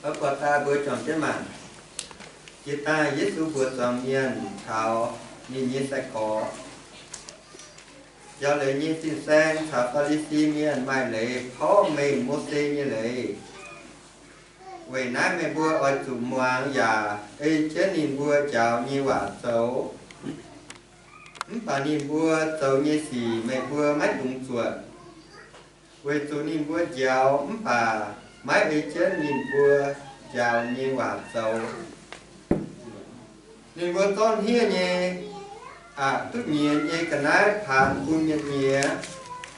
Buatc daaih mbuo juangc jienv mangc. Jiex daaih Yesu mbuox zuangx mienh caux ninh nyei sai-gorx, Njaaux leiz nyei fin-saeng caux Faa^li^si Mienh maaih leiz porv mengh Mose nyei leiz. Weic naaiv meih mbuo oix zuqc muangx yaac ei jienv ninh mbuo njaaux nyei waac zoux. Mv baac ninh mbuo zoux nyei sic meih mbuo maiv dungx zuotc, weic zuqc ninh mbuo njaaux mv baac maiv ei jienv ninh mbuo njaaux nyei waac zoux. Ninh mbuo zorqv hniev nyei, aqc duqv nyienz nyei ga'naaiv paanx bun mienh nyiex,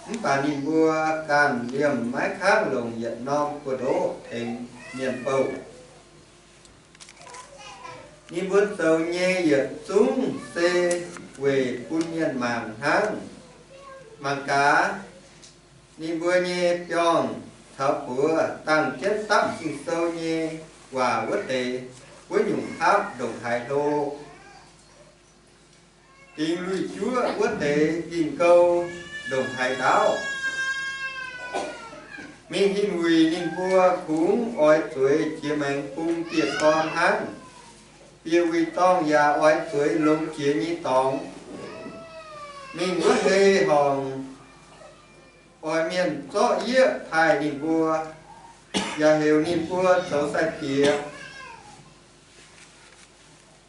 mv baac ninh mbuo ganh liemh maiv kangv longc yietc norm buoz-ndoqv tengx mienh bouh. Ninh mbuo zoux nyei yietc zungv se weic bun mienh mangc hnangv. Mangc gaax, ninh mbuo nyei biorngh caux buoz dangh jienv dapv Ging-Sou nyei waac wuov deix wuov nyungc hapv ndongc haaix hlo. Dingx lui-juoqv wuov deix ginh gou ndongc haaix ndaauv. Mingh hin wuic ninh mbuo kungx oix zueiz jiex maengx bung dieh dorn hnangv. Bieqc wuic dorngh yaac oix zueiz longx jiex nyei dorngx. Mingh wuov hei horngc, oix mienh zorqv yieqv taaih ninh mbuo, yaac heuc ninh mbuo zoux sai-diex.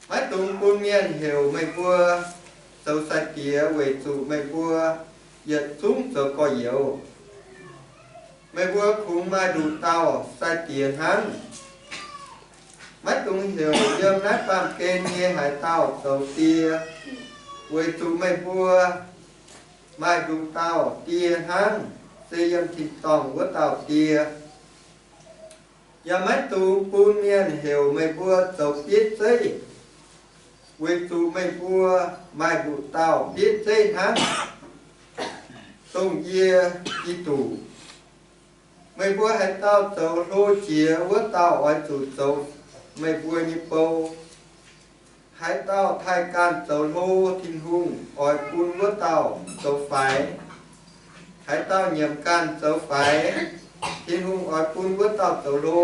Maiv dungx bun mienh heuc meih mbuo zoux sai-diex weic zuqc meih mbuo yietc zungv zoux gorx-youz. Meih mbuo kungx maaih nduqc dauh sai-diex hnangv. Maiv dungx heuc yiem naaiv baamh gen nyei haaix dauh zoux die, weic zuqc meih mbuo maaih nduqc dauh die hnangv, se yiem tin-dorngh wuov dauh Die. Yaac maiv dungx bun mienh heuc meih mbuo zoux bieiv zeiv, weic zuqc meih mbuo maaih nduqc dauh bieiv zeiv hnangv, dongh yie, Giduc. Meih mbuo haaix dauh zoux hlo jiex, wuov dauh oix zuqc zoux meih mbuo nyei bou. Haaix dauh taaih ganh zoux hlo, Tin-Hungh oix bun wuov dauh zoux faix. Haaix dauh nyiemc ganh zoux faix, Tin-Hungh oix bun wuov dauh zoux hlo.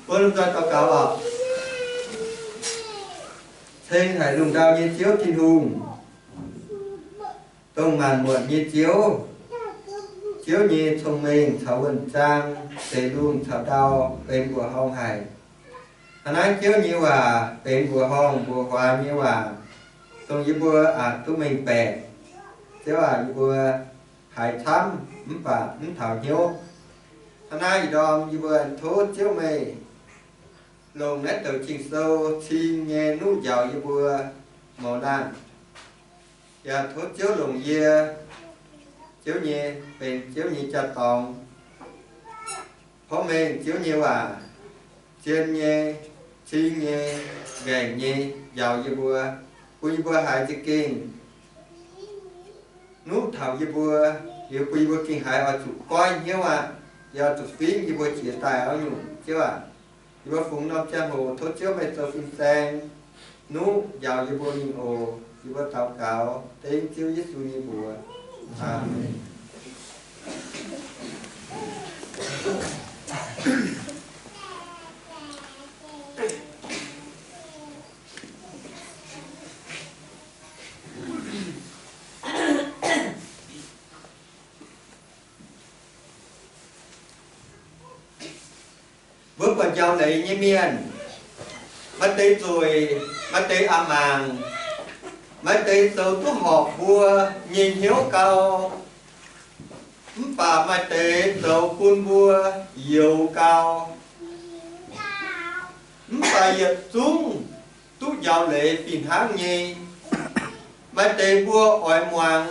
Mbuo lomh nzoih daux gaux oc. Ceng haic lungh ndau nyei Ziouv Tin-Hungh, dongh maanc muotc nyei Ziouv. Ziouv nyei cong-mengh caux wuonh zaang, zeix lungh caux ndau benx mbuoqc horngh haic. Hnangv naaiv Ziouv nyei waac benx mbuoqc horngh mbuoqc huaax nyei waac, dongh yie mbuo aqc duqv mengh baeqc. Ziouv aac, yie mbuo haiz camv mv baac mv taux hnyouv. Hnangv naaiv ih ndorm yie mbuo aengx tov Ziouv meih longc naaiv douc Ging-Sou cing nyei nuqv njaaux yie mbuo mouz laanh. Yaac tov Ziouv longc yie, Ziouv nyei, benx Ziouv nyei jaa-dorngx, porv mengh Ziouv nyei waac, zien nyei, cing nyei, nqaengc nyei njaaux yie mbuo, bun yie mbuo haiz za'gengh nuqv taux yie mbuo, liuz bun yie mbuo gengh haiz oix zuqc goiv hnyouv aqv. Yie oix zuqc fingv yie mbuo jiex daaih auv nyungc. Ziouv aac, yie mbuo fungx norm ziangh hoc tov Ziouv meih zoux fin-saeng nuqv njaaux yie mbuo mingh oc. Yie mbuo daux gaux dengv Ziouv Yesu nyei mbuox. Aamen. Mbuo buatc njaaux leiz nyei mienh, maaih deix nzueic, maaih deix aav mangc, maaih deix zoux duqv horpc mbuo nyei hnyouv gau, mv baac maaih deix zoux bun mbuo youx gau. Mv baac yietc zungv duqv njaaux leiz fih hnangv nyei. Maaih deix mbuo oix muangx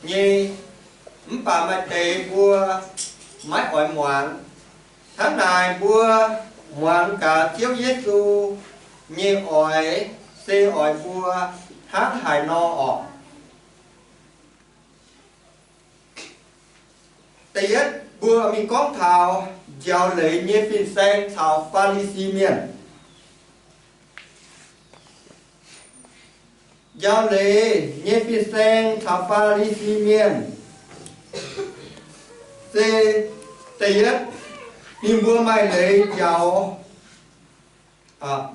nyei, mv baac maaih deix mbuo maiv oix muangx. Hnangv naaic mbuo muangx gaax Ziouv Yesu nyei oix se oix mbuo hnangv haaix nor orqc? Da'yietv mbuo mingh gorngv taux njaaux leiz nyei fin-saeng caux Faa^li^si Mienh. njaaux leiz nyei fin-saeng caux Faa^li^si Mienh se, da'yietv, ninh mbuo maaih leiz njaaux.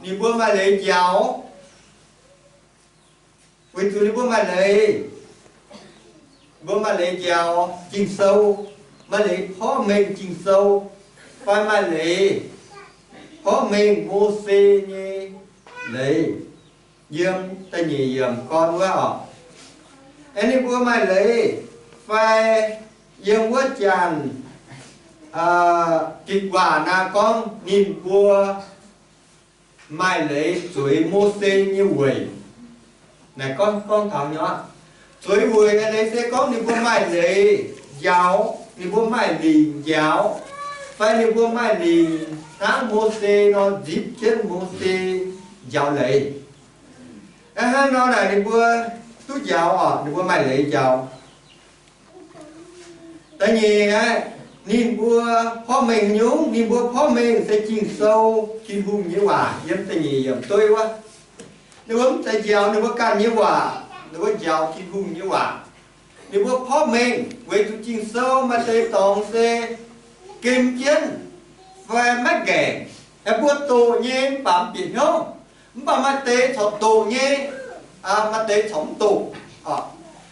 Ninh mbuo maaih leiz njaaux weic zuqc ninh mbuo maaih leiz, mbuo maaih leiz njaaux Ging-Sou, maaih leiz porv mengh Ging-Sou, fai maaih leiz porv mengh Mose nyei leiz, yiem da'nyeic yiemc gorn wuov oc. Aeqv, ninh mbuo maaih leiz fai yiem wuov janx gitc waac naaiv gorngv ninh mbuo maaih leiz zueiz Mose nyei weic. Naaic gorngv, gorngv taux nyei, zueiz weic leiz se gorngv ninh mbuo maaih leiz njaaux, ninh mbuo maaih lingc njaaux, fai ninh mbuo maaih lingc hnangv Mose nor nzipc jienv Mose njaaux leiz. Hnangv nor naaic ninh mbuo duqv njaaux oc, ninh mbuo maaih leiz njaaux. Da'nyeic aeqv, ninh mbuo porv mengh nyungc, ninh mbuo porv mengh se Ging-Sou, Tin-Hungh nyei waac, yiem da'nyeic yiemc dueiv wuov. Ninh mbuo mv zeiz njaaux ninh mbuo ganh nyei waac, ninh mbuo njaaux Tin-Hungh nyei waac. Ninh mbuo porv mengh weic zuqc Ging-Sou maaih deix dorngx se gem jienv fai maiv ngaengc. Aeqv, mbuo doqc nyei mv baac mv bieqc hnyouv. Mv baac maaih deix corc doqc nyei, maaih deix corc mv doqc.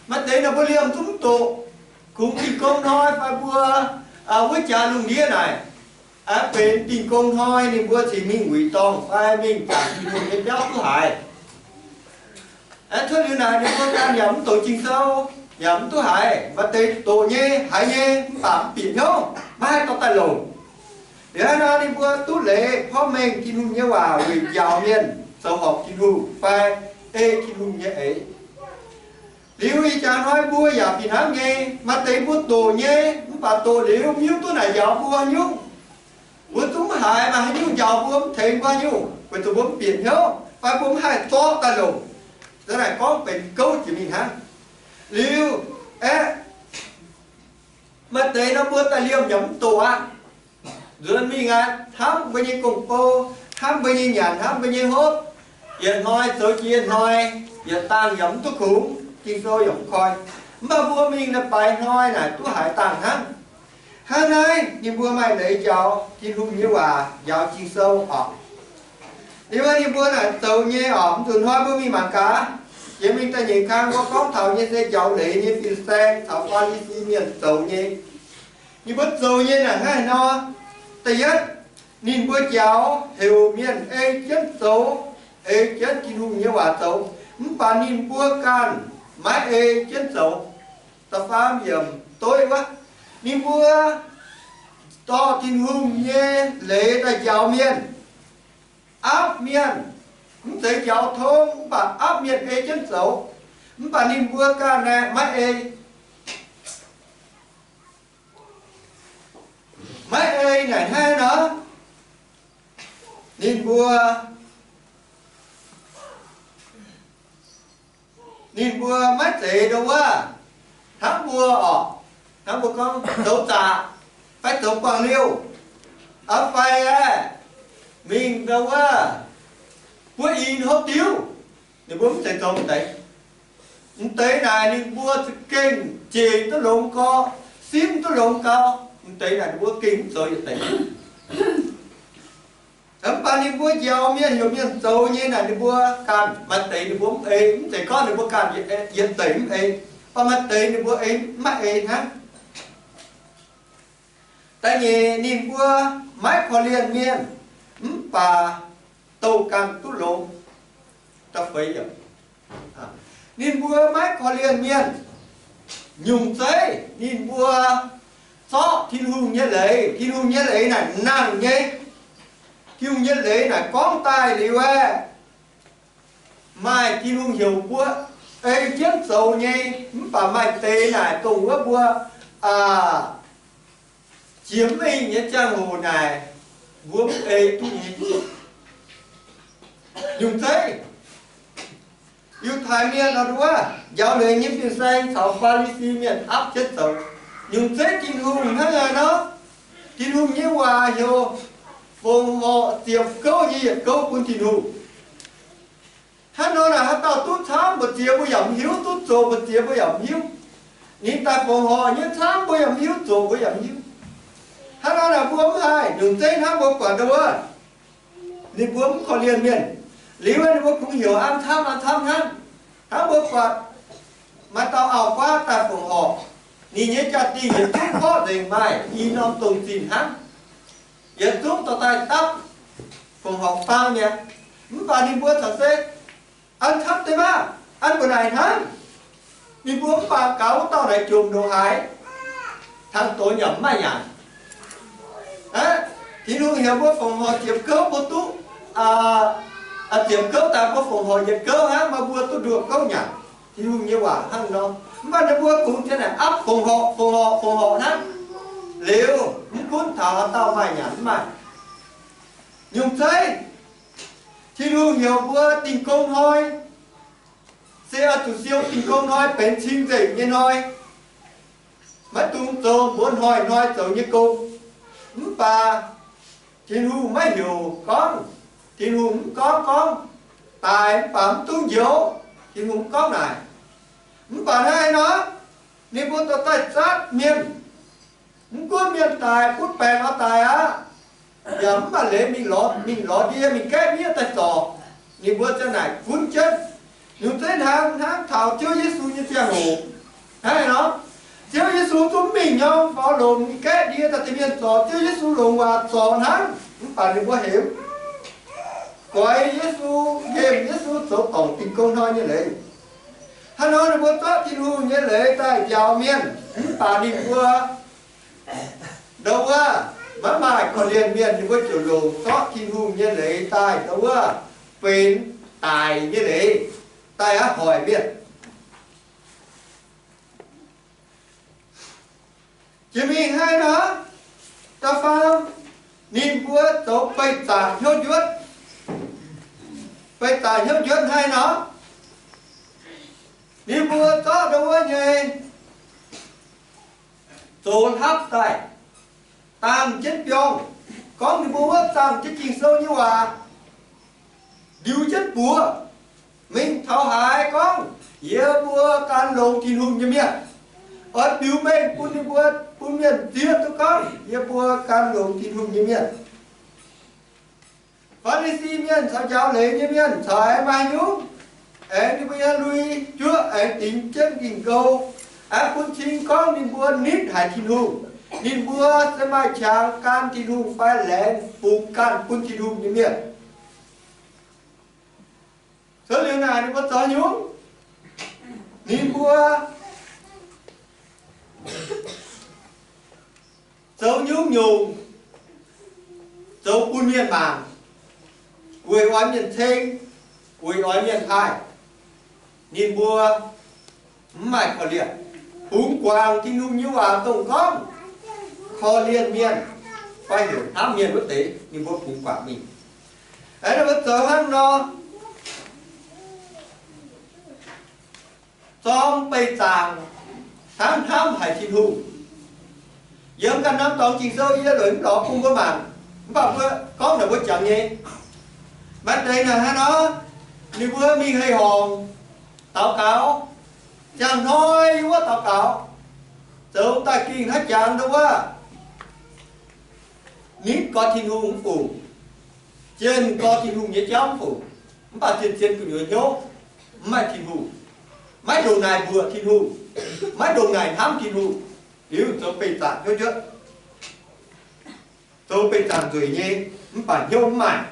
Maaih deix ninh mbuo liemh zungv mv doqc. Kungx Dingh Gong Hnoi fai mbuo wuov jaax lungh ndiev naaic, aeqv, benx Dingh Gong Hnoi ninh mbuo cingx mingh wuic dorngh fai mingh zaangc Tin-Hungh nyei biauv duqv haiz. Aeqv, cuotv liuz naaic ninh mbuo ganh yaac mv doqc Ging-Sou, yaac mv duqv haiz. Maaih deix doqc nyei, haiz nyei, mv baac mv bieqc hnyouv, maiv haih dorh daaih longc. Liuz hnangv nor ninh mbuo duqv leiz porv mengh Tin-Hungh nyei waac weic njaaux mienh zoux horpc Tin-Hungh fai ei Tin-Hungh nyei eix. Liuz ih jaax hnoi mbuo yaac fih hnangv nyei, maaih deix mbuo doqc nyei, mv baac doqc liuz mv hiuv duqv naaic njaaux mbuo haaix nyungc. Mbuo zungv mv haiz maaih haaix nyungc njaaux mbuo, mv tengx mbuo haaix nyungc, weic zuqc mbuo mv bieqc hnyouv fai mbuo mv haih zorqv daaih longc. Za'naaic gorngv benx gouv jiex mingh hnangv. Liuz aeqv, maaih deix nor mbuo daaih liemh yaac mv doqc aqv. Nzuonx mingh aqv, hnamv mbuo nyei gong-bou, hnamv mbuo nyei nyanc, hnamv mbuo nyei hopv. Yietc hnoi zoux jiex yietc hnoi, yietc dangh yaac mv duqv kungx, Ging-Sou yaac mv koi. Mv baac mbuo mingh leiz-baaix hnoi naaic duqv haiz dangh hnangv. Hnangv naaiv ninh mbuo maaih leiz njaaux Tin-Hungh nyei waac, njaaux Ging-Sou oc. Liuz ninh mbuo naaic zoux nyei oc, mv nzunc hnoi mbuo mingh mangc gaax. Jiex mingh da'nyeic kang mbuo gorngv taux nyei se njaaux leiz nyei fin-saeng caux Faa^li^si Mienh zoux nyei. Ninh mbuo zoux nyei naaic hnangv haaix nor? Da'yietv, ninh mbuo njaaux heuc mienh ei jienv zoux, ei jienv Tin-Hungh nyei waac zoux, mv baac ninh mbuo ganh maiv ei jienv zoux. Da'faam yiemc dueiv wuov, ninh mbuo dorh Tin-Hungh nyei leiz daaih njaaux mienh, aapv mienh, mv zeiz njaaux tong, mv baac aapv mienh ei jienv zoux, mv baac ninh mbuo ganh naaic maiv ei. Maiv ei naaic hnangv nor, ninh mbuo, ninh mbuo maiv zeiz ndau wuov, hnangv mbuo oc, hnangv mbuo gorngv zoux zaqc fai zoux guangc liouh, fai aeqv, mingh ndau wuov buov i hopv diuv, ninh mbuo mv zeiz zoux m'deix. M'deix naaic ninh mbuo za'gengh jiex duqv longx gorx, simv duqv longx gau, m'deix naaic ninh mbuo gengh mv zoux yietc deix. Mv baac ninh mbuo njaaux mienh heuc mienh zoux nyei naaic ninh mbuo ganh maaih deix ninh mbuo mv ei, mv zeiz gorngv ninh mbuo ganh yietc deix mv ei, mv baac maaih deix ninh mbuo ei maiv ei hnangv. Da'nyeic ninh mbuo maiv korv-lienh mienh, mv baac douh ganh duqv longx. Ninh mbuo maiv korv-lienh mienh, nyungc zeiv ninh mbuo zorqv Tin-Hungh nyei leiz. Tin-Hungh nyei leiz naaic nangh nyei. Tin-Hungh nyei leiz naaic gorngv daaih liuz aeqv, maaih Tin-Hungh heuc mbuo ei jienv zoux nyei, mv baac maaih deix naaic dongh wuov mbuo jiex mingh nyei ziangh hoc naaic, mbuo mv ei duqv nyei. Nyungc zeiv, Yiutai Mienh nor nduov njaaux leiz nyei fin-saeng caux Faa^li^si Mienh aapv jienv zoux. Nyungc zeiv Tin-Hungh hnangv naaic nor, Tin-Hungh nyei waac heuc fongc horc ziepc gouv nyei yietc gouv bun Tin-Hungh. Hnangv nor naaic haaix dauh duqv camv mbu'ziex ziex mbuo yaac mv hiuv, duqv zoqc mbu'ziex mbuo yaac mv hiuv. Ninh daaih fongc horc nyei camv mbuo yaac mv hiuv, zoqc mbuo yaac mv hiuv. Hnangv naaiv naaic mbuo mv haih nyungc zeiv hnangv mbuo buatc ndau wuov. Ninh mbuo mv korv-lienh mienh. Liuz ninh mbuo kungx heuc an camv an camv hnangv. Hnangv mbuo buatc maaih dauh auv-guaav daaih fongc horc, ninh nyei jaa-dingh yietc zungv porv nzengc maaih i norm dongh zinh hnangv. Yietc zungv dorh daaih dapv fongc horc faang mi'aqv. Mv baac ninh mbuo corc se an camv deix maah, an mbuo naaic hnangv. Ninh mbuo mv baac gaux wuov dauh naaic jomc ndongc haaix, tangx donx yaac mv maaih nyanc. Aqv, Tin-Hungh heuc mbuo fongc horc ziepc gouv mbuo duqv, ziepc gouv daaih mbuo fongc horc yietc gouv hnangv, maaih mbuo duqv nduoqc gouv nyanc. Tin-Hungh nyei waac hnangv nor. Mv baac ninh mbuo kungx zien naaic aapv fongc horc, fongc horc, fongc horc hnangv. Liuz mv gunv taux haaix dauh maaih nyanc mv maaih. Nyungc zeiv, Tin-Hungh heuc mbuo dingh gong hnoi, se oix zuqc siou dingh gong hnoi benx cing-nzengc nyei hnoi. Maiv dungx zoux mbuo hnoi-hnoi zoux nyei gong. Mv baac Tin-Hungh maiv heuc gorngv, Tin-Hungh mv gorngv gorngv daic mv baac mv dungx njoux. Tin-Hungh mv gorngv naaic. Mv baac hnangv haaix nor, ninh mbuo dorh daaih zatv mienh. Mv gunv mienh daic, butv baengc oix daic aqv, yaac mv maaih leiz mingh lorz, mingh lorz ndie, mingh gaeqv miev daaih zorc. Ninh mbuo ziang naaic gunv jienv. Nyungc zeiv hnangv, hnangv taux Ziouv Yesu nyei ziangh hoc hnangv nor. Ziouv Yesu zungv mingh nyorng faaux longx, mingh gaeqv ndie daaih tengx mienh zorc. Ziouv Yesu longx waac zorc hnangv, mv baac ninh mbuo hemx, goix Yesu, nqemh Yesu zoux dorngc dingh gong hnoi nyei leiz. Hnangv nor ninh mbuo zorqv Tin-Hungh nyei leiz daaih njaaux mienh, mv baac ninh mbuo ndau wuov maiv maaih korv-lienh mienh, ninh mbuo ziouc longc zorqv Tin-Hungh nyei leiz daaih ndau wuov benx daic nyei leiz, daaih aqv hoic mienh. Jiex mingh hnangv nor, da'faam, ninh mbuo zoux beih zaangc hnyouv njuotv. Beih zaangc hnyouv njuotv hnangv nor, ninh mbuo zorqv ndau wuov nyei zoux hlapv daaih, dangh jienv biorngh, gorngv ninh mbuo wuov zaangh jienv Ging-Sou nyei waac, ndiux jienv buoz, mingh taux haaix gorngv, yie mbuo gan longx Tin-Hungh nyei mienh. Oix biux mengh bun ninh mbuo, bun mienh zieqv duqv gorngv yie mbuo gan longx Tin-Hungh nyei mienh. Faa^li^si Mienh caux njaaux leiz nyei mienh caux aengx maaih nyungc, aengx ninh mbuo nyei lui-juoqv aengx dingx jienv Ging-Gou, aengx bun cing gorngv ninh mbuo nitv haic Tin-Hungh. Ninh mbuo se maaih qangx gan Tin-Hungh fai laengz bungx ganh bun Tin-Hungh nyei mienh. Cuotv liuz naaic ninh mbuo zoux nyungc, ninh mbuo zoux nyungc-nyungc, zoux bun mienh mangc, weic oix mienh ceng, weic oix mienh haih. Ninh mbuo mv maaih korv-lienh, bungx guangc Tin-Hungh nyei waac dongh gorngv korv-lienh mienh fai heuc hnamv mienh wuov deix, ninh mbuo bungx guangc mingh. Aengx ninh mbuo zoux hnangv nor, zorng beih zaangc hnangv hnamv haic Tin-Hungh. Yiem ganh norm dorngx Ging-Sou yie lueic mv lorz bun mbuo mangc, mv baac mbuo gorngv naaic mbuo jangx nyei. Maaih deix naaic hnangv nor, ninh mbuo mingh hei horngc daux gaux, ziangh hnoi yiem wuov daux gaux, zoux daaih gingh hnangv jangx ndau wuov, nitv gorx Tin-Hungh mv fungc, jienh gorx Tin-Hungh nyei jauv mv fungc, mv baac zien-zien gu'nyuoz hnyouv mv maaih Tin-Hungh, maiv ndongc naaic mbuoqc Tin-Hungh, maiv ndongc naaic hnamv Tin-Hungh, liuz zoux beih zaangc hnyouv njuotv, zoux beih zaangc nzueic nyei, mv baac hnyouv mv maaih.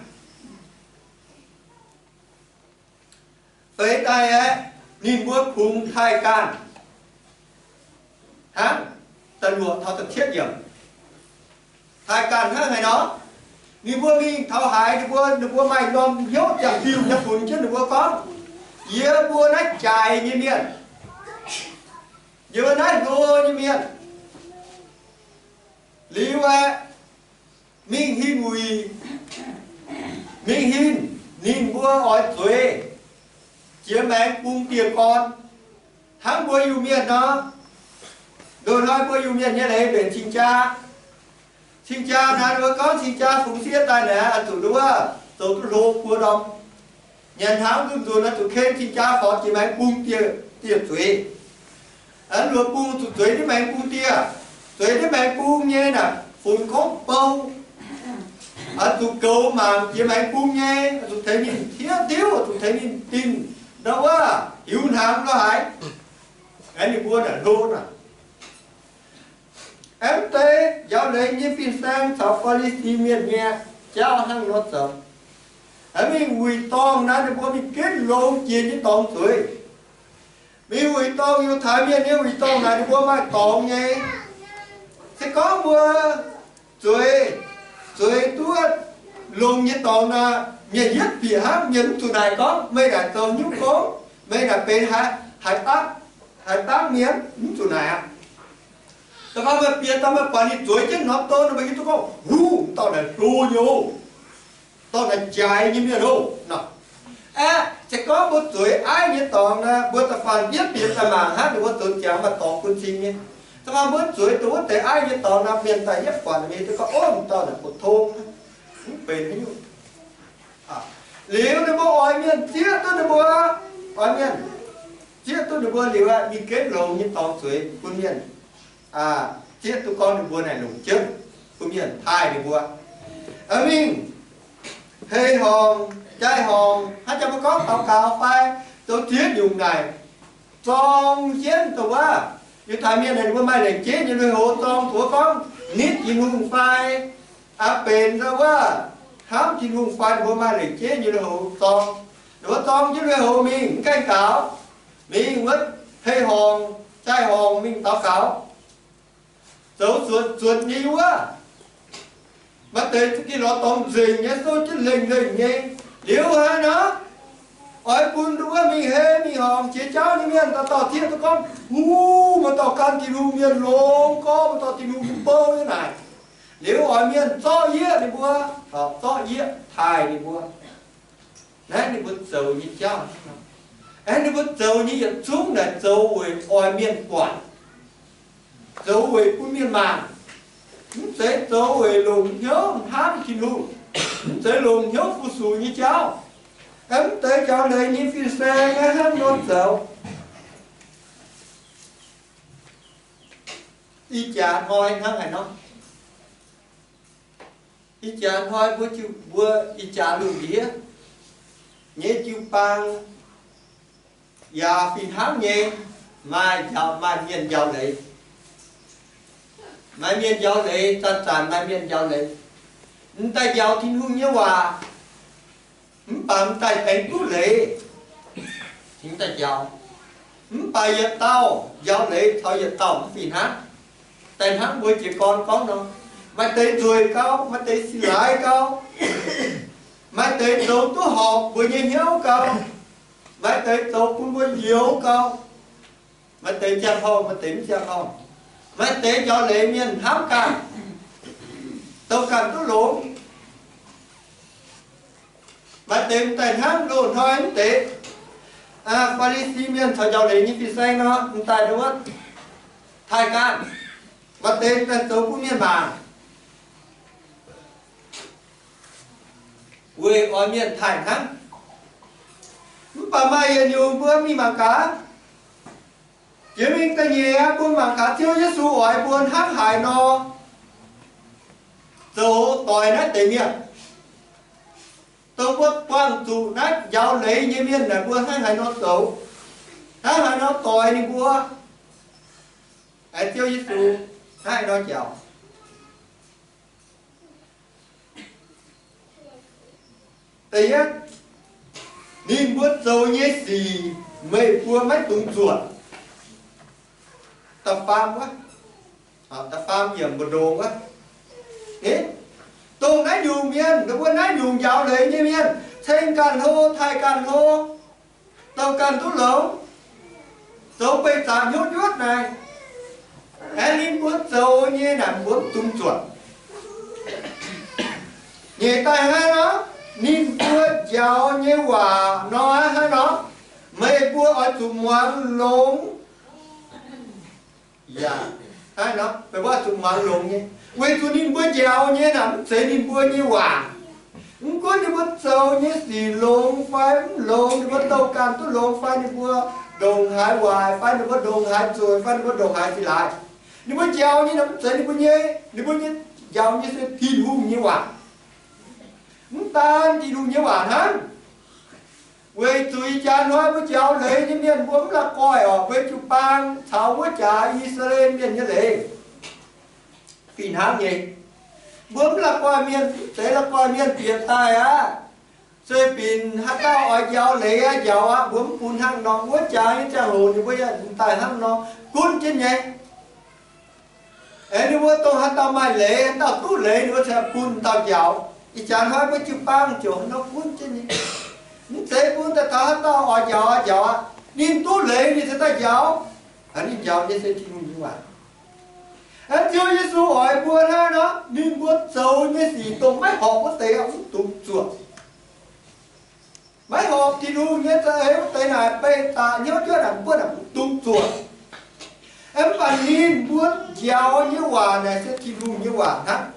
Feix daaih aeqv, ninh mbuo kungx taaih ganh hnangv da'luoqc taux da'cietv yiemc. Taaih ganh hnangv haaix nor, ninh mbuo mingh taux haaix, ninh mbuo, ninh mbuo maaih norm hnyouv ziangh diuh nyei funx jienv ninh mbuo gorngv, yie mbuo naaiv jaaix nyei mienh, yie mbuo naaiv hlo nyei mienh. Liuz aeqv, mingh hin wuic, mingh hin ninh mbuo oix zueiz jiex maengx bung dieh gorn, hnangv mbuo Iu-Mienh nor. Ndoh hnoi mbuo Iu-Mienh nyei leiz mbenc cing-jaa. Cing-jaa naaiv, ninh mbuo gorngv cing-jaa fungx sieqv daaih naaic, oix zuqc nduov zoux duqv hlo buo ndorm. Nyanc hnaangx nzunc-nzunc oix zuqc ken cing-jaa forx jiex maengx bung dieh, dieh zueiz. Aeqv, luoqc bung zuqc zueiz nyei maengx bung dieh. Zueiz nyei maengx bung nyei naaic funx gorngv bou, oix zuqc goux mangc jiex maengx bung nyei, oix zuqc tengx ninh tiev diuv, oix zuqc tengx ninh dinh, ndau wuov hiuv hnaangx lorz haaix. Aeqv, ninh mbuo naaic hlo naaic. Aeqv, mv deix njaaux leiz nyei fin-saeng caux Faa^li^si Mienh nyei jauv hnangv nor zoux. Aeqv, mingh wuic dorngh naaic ninh mbuo mingh ginv longx jiex nyei dorngx zueiz. Mingh wuic dorngh, Yiutai Mienh nyei wuic dorngh naaic ninh mbuo maaih dorngx nyei. Se gorngv mbuo zueiz, zueiz duqv longx nyei dorngx naaic, mienh yietv bieqc hnangv. Mienh mv zuqc naaic gorngv meih naaic zoux hnyouv gong, meih naaic benx haaix, haaix dangv, haaix dangv mienh, mv zuqc naaic aqv. Da'faanh meih bieqc daaih meih buatc ninh zueiz jienv norm don, meih hiuv duqv gorngv, huv, dauh naaic hlo nyei oc. Dorh naaic jaaix nyei mienh oc nor. Aeqv, se gorngv mbuo zueiz aiv nyei dorngx nor, mbuo da'faanh yietv bieqc daaih mangc hnangv ninh mbuo zoux ziangx maaih dorngx bun cing nyei. Da'faanh mbuo zueiz dongh wuov deix aiv nyei dorngx nor, mienh daaih yietv buatc mingh gorngv, ov, dauh naaic bouc tong, mv benx haaix nyungc. Liuz ninh mbuo oix mienh zieqv duqv ninh mbuo, oix mienh zieqv duqv ninh mbuo liuz aeqv, mingh ginv longx nyei dorngx zueiz bun mienh zieqv duqv gorngv ninh mbuo naaic longc jienv, bun mienh taaih ninh mbuo. Mingh hei horngh, jai horngh, hnangv jangx mbuo gorngv daux gaux fai zoux ziex nyungc naaic, zorng jienv dongh wuov Yiutai Mienh naaic ninh mbuo maaih lengc jeiv nyei lui-houx zorng dongh wuov gorngv nitv Tin-Hungh fai aqc benx dongh wuov hnamv Tin-Hungh fai ninh mbuo maaih lengc jeiv nyei lui-houx zorng. Ninh mbuo zorng jienv lui-houx mingh mv gaengh gaux, mingh wuov hei horngh, jai horngh mingh daux gaux. Zoux zuotc zuotc nyei wuov. Maaih deix za'gengh lorz dorngx nzengc nyei, souv jienv lengh lengh nyei. Liuz haaix nor, oix bun wuov mingh hei mingh horngh jiex jauv nyei mienh dauh dauh zieqv duqv gorngv, huv, maaih dauh gan Tin-Hungh mienh longx gorngv, maaih dauh Tin-Hungh nyei bou nyei naaic. Liuz oix mienh zorqv yieqv ninh mbuo, zorqv yieqv taaih ninh mbuo. Naaiv ninh mbuo zoux nyei jauv. Aeqv, ninh mbuo zoux nyei yietc zungv naaic zoux weic oix mienh buatc, zoux weic bun mienh mangc. Mv zeiz zoux weic longc hnyouv hnamv Tin-Hungh, mv zeiz longc hnyouv fu-sux nyei jauv. Aeqv, mv deix njaaux leiz nyei fin-saeng naaiv hnangv nor zoux. Ih jaax hnoi hnangv haaix nor? Ih jaax hnoi mbuo jiu, mbuo ih jaax lungh ndiev nyei jiu-baang yaac fih hnangv nyei, maaih njaaux, maaih mienh njaaux leiz. Maaih mienh njaaux leiz, zanc-zanc maaih mienh njaaux leiz. M'daaih njaaux Tin-Hungh nyei waac, mv baac m'daaih aengx duqv leiz, cingx daaih njaaux. Mv baac yietc dauh njaaux leiz caux yietc dauh mv fih hnangv. Daaih hnangv mbuo jiez gorn gorngv nor, maaih deix nzueic gau, maaih deix sin-laaix gau, maaih deix zoux duqv horpc mbuo nyei hnyouv gau, maaih deix zoux bun mbuo youx gau, maaih deix ziangh horngh, maaih deix mv ziangh horngh, maaih deix njaaux leiz mienh hnamv ganh, dongh ganh duqv longx. Maaih deix m'daaih hnangv loz-hnoi mv deix Faa^li^si Mienh caux njaaux leiz nyei fin-saeng nor, m'daaih nduov taaih ganh. Maaih deix m'daaih zoux bun mienh mangc, weic oix mienh taaih hnangv. Mv baac maaih yietc nyungc mbuo mingh mangc gaax. Jiex mingh da'nyeic aqv, mbuo mangc gaax Ziouv Yesu oix mbuo hnangv haaix nor zoux doix naaiv deix mienh. Dongh mbuo buangh zuqc naaiv njaaux leiz nyei mienh naaic, mbuo hnangv haaix nor zoux, hnangv haaix nor doix ninh mbuo. Aengx Ziouv Yesu hnangv haaix nor njaaux. Da'yietv, ninh mbuo zoux nyei sic meih mbuo maiv dungx zuotc. Da'faam wuov, da'faam yiemc mbu'ndongx wuov. Dongh naaiv nyungc mienh, dongh mbuo naaiv nyungc njaaux leiz nyei mienh, ceng ganh hlo, taaih ganh hlo, douh ganh duqv longx, zoux beih zaqc hnyouv njuotv naaic, aengx ninh mbuo zoux nyei naaic mbuo mv dungx zuotc. Nyeic daaih hnangv nor, ninh mbuo njaaux nyei waac nor hnangv nor, meih mbuo oix zuqc muangx longx. Yaac hnangv nor, meih mbuo oix zuqc muangx longx nyei, weic zuqc ninh mbuo njaaux nyei naaic mv zeiz ninh mbuo nyei waac. Mv gunv ninh mbuo zoux nyei sic longx fai mv longx, ninh mbuo douh ganh duqv longx fai ninh mbuo ndongc haaix waaic fai ninh mbuo ndongc haaix zueiz fai ninh mbuo ndongc haaix sic laaix, ninh mbuo njaaux nyei naaic mv zeiz ninh mbuo nyei. Ninh mbuo nyei njaaux nyei se Tin-Hungh nyei waac. Mv daan Tin-Hungh nyei waac hnangv. Weic zuqc ih jaax hnoi mbuo njaaux leiz nyei mienh mbuo mv la'guaih oc, mbuo jiu-baang caux wuov jaax I^saa^laa^en Mienh nyei leiz fih hnangv nyei. Mbuo mv la'guaih mienh, mv zeiz la'guaih mienh bieqc daaih aqv. Se binc haaix dauh oix njaaux leiz aqv, njaaux aqv, mbuo mv bun hnangv nor. Wuov jaax nyei ziangh hoc ninh mbuo yaac m'daaih hnangv nor gunv jienv nyei. Aengx ninh mbuo dongh haaix dauh maaih leiz, haaix dauh duqv leiz, ninh mbuo cingx bun dauh njaaux. Ih jaax hnoi mbuo jiu-baang ziouc hnangv nor gunv jienv nyei. Mv zeiz bun daaih taux haaix dauh oix njaaux, njaaux aqv, ninh duqv leiz ninh cingx daaih njaaux. Ninh njaaux nyei se Tin-Hungh nyei waac. Ziouv Yesu oix mbuo hnangv nor, ninh mbuo zoux nyei sic dongh maiv horpc wuov deix mv dungx zuoqc. Maiv horpc Tin-Hungh nyei za'eix wuov deix naaic, beih zaqc hnyouv juov naaic, mbuo naaic mv dungx zuoqc. Mv baac ninh mbuo njaaux nyei waac naaic se Tin-Hungh nyei waac hnangv.